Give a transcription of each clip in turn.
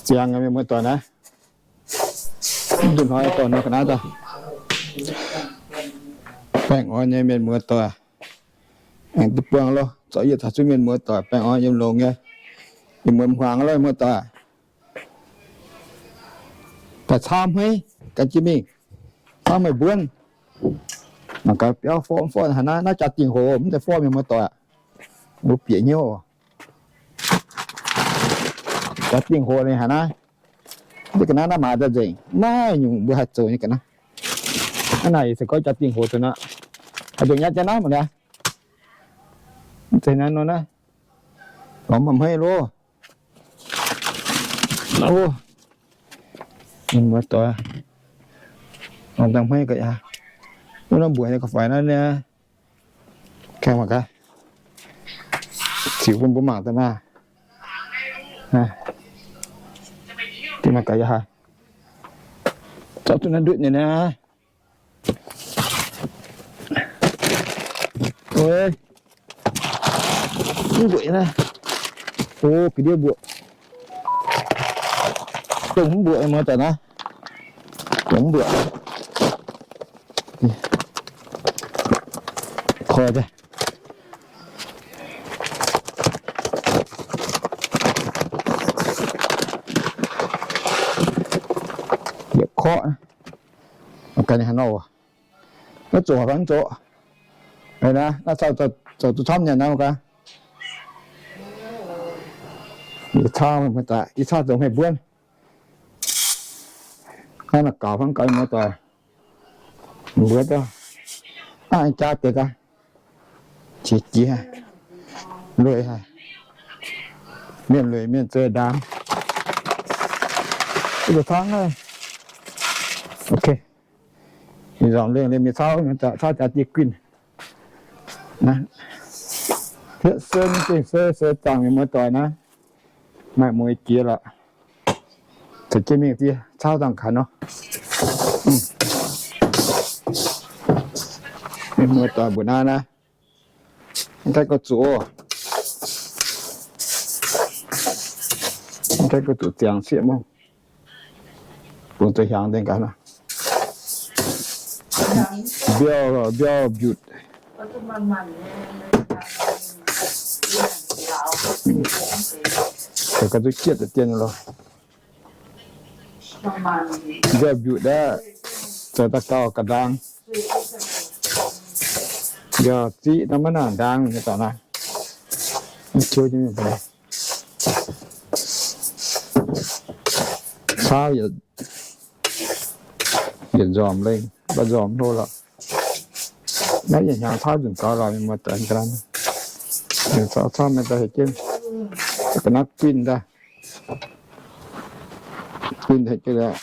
Ziangx mienh muoz doic naaiv. Mv dungx hnoi dorh nor ga'naaiv daaih. Baengh orn nyei mienh muoz doic. Aengx duqv buangh loh, zorqv yietc taux zuqc mienh muoz doic baengh orn yiem longx nyei. Ih muonz hmuangx loh muoz doic. Daaih caauv hmeiv gan jienv mingh. Caauv meih mbuonv. Mangc gaax biauv forv mv forv haaix naaiv, naaiv jaa-dingh hoz mv zeiz forv mienh muoz doic. Mbuo bieqc hnyouv. Jaa-dingh hoz ninh haaix naaiv. Mv zeiz ga'naaiv naaiv maaiz daaih nzengc, maiv nyungc mbuo haih zoux nyei ga'naaiv. Naaiv naaic se gorngv jaa-dingh hoz zoux nor, haih nzengc nyei jaa naaiv mangc gaax. Mv zeiz naaiv nor naaiv. Lorz maaih hmeiv loh. Mienh muoz doic, lorz dangh hmeiv ga'ya. Wuov norm mbuoqc nyei ga'fai naaiv niaa. Gaengh mangc gaax. Ziux bun mbuo mangc daaih maah. Dingh mangc gaax yaac haiz. Zorqv duqv naaiv ndutv nyei naaiv. Mv mbuoqc naaiv. O, ga'ndiev mbuoqc. Dongh mv mbuoqc muoz doic naaiv. Dongh mv mbuoqc. Koi daaih. Yietc korqv. Ganh haaix nor, naaiv zoqc fai mv zoqc? Naaiv zoux duqv camv nyei naaiv gaax. Ih cau, ih cau zoux meih mbuonv. Naaiv gaux fai mv gaux muoz doic. Mbuo daaih jaa deix gaax. Qiex jiez, lueic haic. Mienh lueic mienh zoux ndaam. Mbuo tangv, ok. Ih nzormc lengh liemh mingh cauv, cauv jaax dieh guinh. Hietv se mv gengh se se zaangc mienh muoz doic naaiv. Maaih mueiz jiex lorqc. Caux jienv mingh diev cauv dangh kaux nor. Mienh muoz doic mbuoqc naaiv naaiv, mv gaengh gauh zuqc, mv gaengh gauh zuqc ziangx sieqv mv baac zoux hiaangx deix gaax nor. Mbiauh, mbiauh mbiutc. Gauh duqv jietv deix dien loh. Mbiauh mbiutc aeqv, zoux daaih gauh ga'ndaang. Mbiauh ziqv nor maiv nangc ndaang nyei dorngx naaiv. Mv tiuv nyei mienh. Cauv yietc nzormc lengh, mv baac nzormc hlo lorqc. Naaiv yietc hnyangx cauv nzunc gaux lorqc, mienh muoz doic ga'naaiv. Cauv, cauv mienh doic heuc jienv ga'naaiv guinh daaih. Guinh heuc jienv lorqc.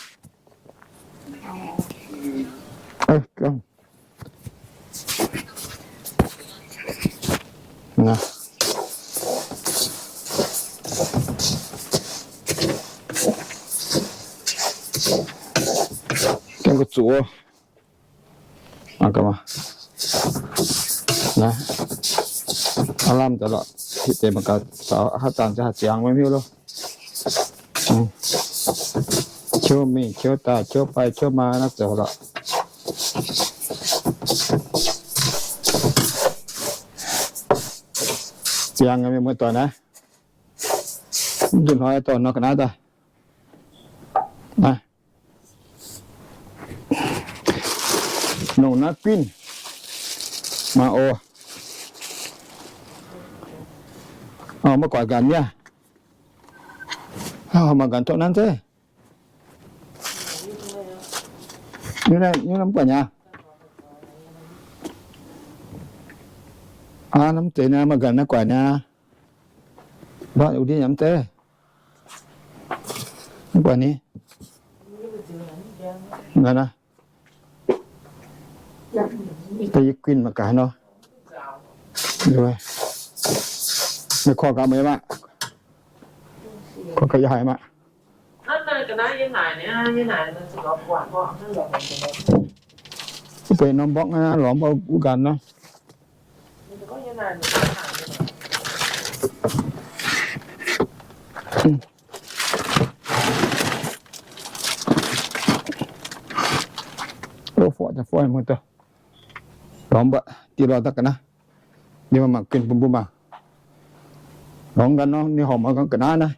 Gaengh gu'zuqc. Naaiv, aav lamh daaih lorqc, hitv deix mangc gaax, haaix zanc ziangx maiv hiuv loh. Qiuv mingh qiuv daaih, qiuv fai qiuv maa naaiv zoux lorqc. Ziangx mienh muoz doic naaiv, mv dungx hnoi dorh nor ga'naaiv daaih. Naaiv, nongc naaiv guinh. Mangc oc. Maiv guaix nqanx nyei. Mangc nqanx tov nanv zeiv. Nyungc naaiv mv guaix nyei. Aa, mv zeiz naaiv, mangc nqanx naaiv guaix nyei. Mv ndiev nyei mv zeiz. Mv guaix ni. Naaiv, da'yietv guinh mangc gaax nor. Meih korv gaax meih maah. Korv gaax yie haiz maah. Wuov deix norm mborqv naaiv lorz mborqv wuov nqanx nor. buatc muoz-doic. Lorz mv baac dieh lorz daaih ga'naaiv. Ninh mangc guinh bun mbuo mangc. Lorz ganh nor, ninh horpc mv ga'naaiv naaiv.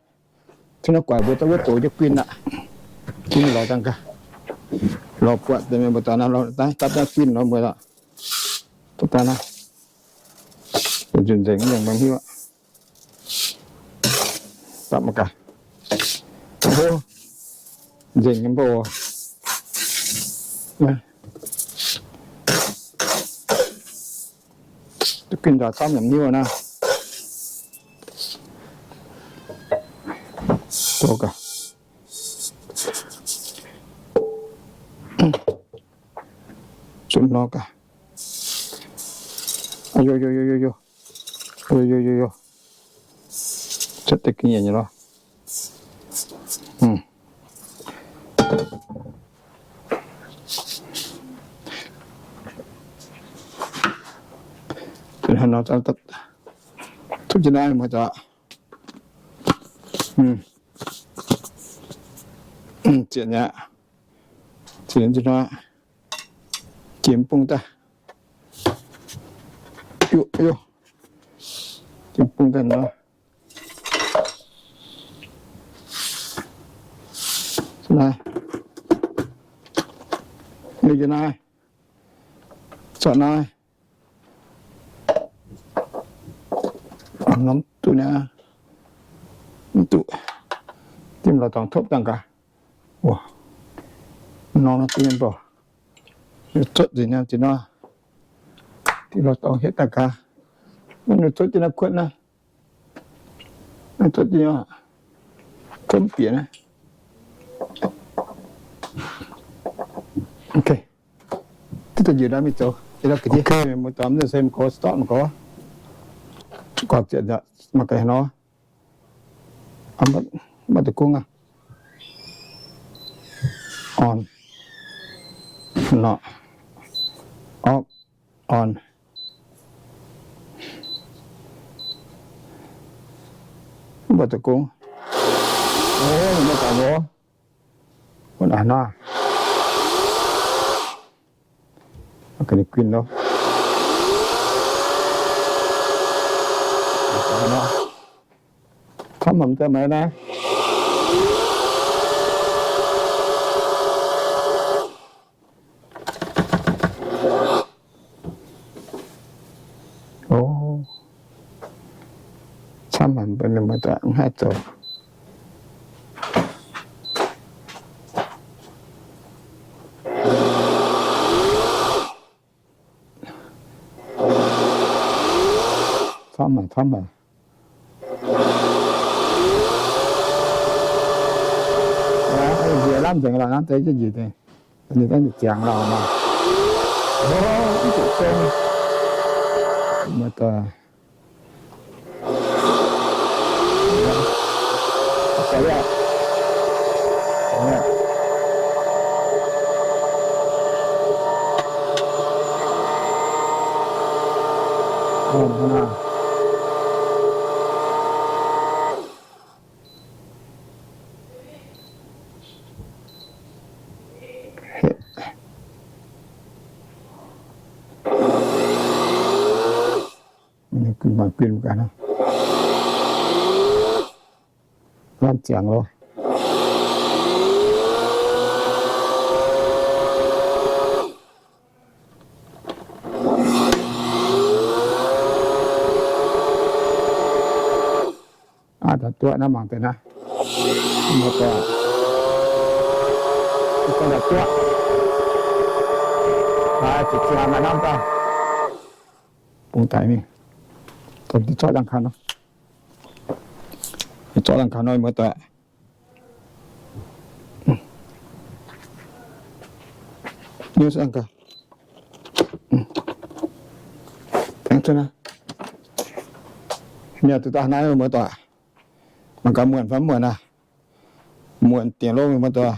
Cin naaiv guaix mbuo daaih wuov doqc jienv guinh aqv. Guinh lorz dangh gaax. Lorz buatc deix mienh muoz-doic naaiv, lorz daaih dapv jienv guinh lorz mbuo lorqc. Dapv daaih naaiv. Nzengc nyei mv hiuv aqv. Dapv mangc gaax. Nzengc nyei mv baac oc. Duqv guinh nzaaux camv nyanc niuv naaiv. Zoux gaax. Zunc nor gaax. Yo, yo, yo, yo, yo. Yo, yo, yo, yo. Cuotv deix ga'nyiec nyei lorqc. Tov jienv naaiv muoz-doic. Zietc nyei aqv. Zietc nyei, jiex bung daaih. Yo, yo. Jiex bung daaih nor. Naaiv. Ninh jiex naaiv. Zorqv naaiv. Norm duqv niaa. Mv duqv. Dimh lorz dorngx topv dangh gaax. Norm naaiv duqv nyei mv baac. Cuotv nzengc naaiv jiex nor. Dimh lorz dorngx hietv dangh gaax. Ninh cuotv jienv naaiv kuotv naaiv. Ninh cuotv jienv, cuotv mv bieqc naaiv. Ok. Duqv da'njiec naaiv mingh zoux. Muoz-doic, mv se mv gorngv stop mv gorngv. Gorngv zietc nzangc mangc gaax haaix nor. Mv baac deic-bung aqv. On. Nor. Off. On. Mv baac deic-bung. Ov, mv baac deic-bung. Wuov naaiv nor. Ga'naaiv guinh loh. Camv haic mv deix maiv naaiv. Ov, camv haic mv baac ninh maiv daaih mv haih zoux. Camv haic, camv haic. Njiec lamh nzengc lorqc, hnamv deix jienv njiec deix. Ninh daaih ziangx lorqc maah. Ov, mv zuqc zong. Maiv daaih. Mangc guinh gaax, lamh ziangx loh. Aav, daaih duqv naaiv, mangc deix naaiv. Mv baac, mv baac daaih duqv. Aav, ziqc ziangx naaiv hnamv daaih. Bung daic mingh. Zorqv dangh kaux nor. Zorqv dangh kaux nor, muoz-doic. Niuv dangh kaux. Tengx cuotv naaiv. Mi'aqv, duqv daaih naaiv, muoz-doic. Mangc gaax muonc fai mv muonc aqv. Muonc dingc loh, muoz-doic.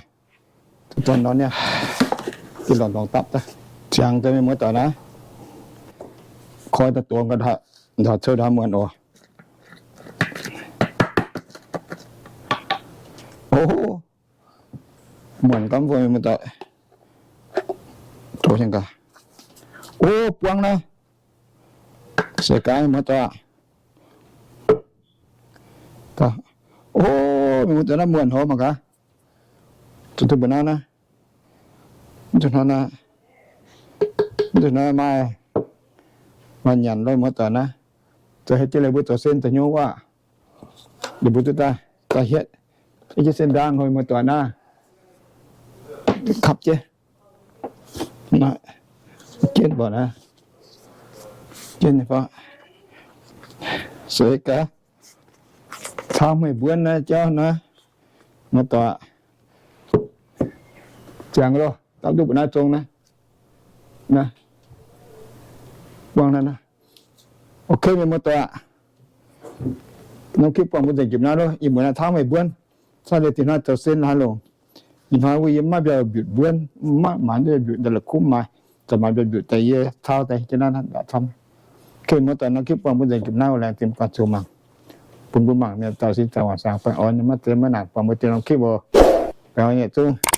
Duqv daaih nor niaa. Gengh lorngx-lorngx dapv daaih. Ziangx deix mienh muoz-doic naaiv. Koi daaih dongz ga'ndiev, nzaaux cou ndau muonc oc. Ov, muonc gaax mbuo mienh muoz-doic. Mbuo gaax, o, buangv naaiv, se gaax muoz-doic. O, mienh muoz-doic naaiv muonc hov mangc gaax. Zuqc duqv mbuo naaiv naaiv, mv zuqc hnoi naaiv, mv zuqc hnoi maaih, maaih nyanc lorh muoz-doic naaiv. Zoux haaix jienv leiz mbuo zoux sen zoux hnyouv wuov, yie mbuo duqv daaih, daaih hietv jienv sen ndaang hlo muoz-doic naaiv. Kapv jienv, jienv mborqc naaiv, jienv nyei fai, se gaax, cau meih mbuonv naaiv jauv naaiv, muoz-doic. Ziangx loh, dapv duqv mbuo naaiv zong naaiv, naaiv, buangv naaiv naaiv. Ok, mienh muoz-doic aac, norm clip buangh mbuo nzengc jipc naaiv loh. Ih muonz naaiv tauv meih mbuonv, cau leiz dingc hnoi zoux sen haaix longc. Ih hnoi wuov yie maiv mbiauz mbiutc mbuonv, maiv maaiz mbiauz mbiutc, ndau la'kuqv maaih, zoux maaiz mbiauz mbiutc daaih yie tauv daaih jienv naaiv camv. Ok, muoz-doic, norm clip buangh mbuo nzengc jipc naaiv oc. Laengz zingh buangh zuqc mangc, bun mbuo mangc mienh dauh sin dauh waac saangx baengh orn nyei, maiv zeiz maiv naanc. Buangh mbuo dieh norm clip oc. Baengh orn nyei zungv.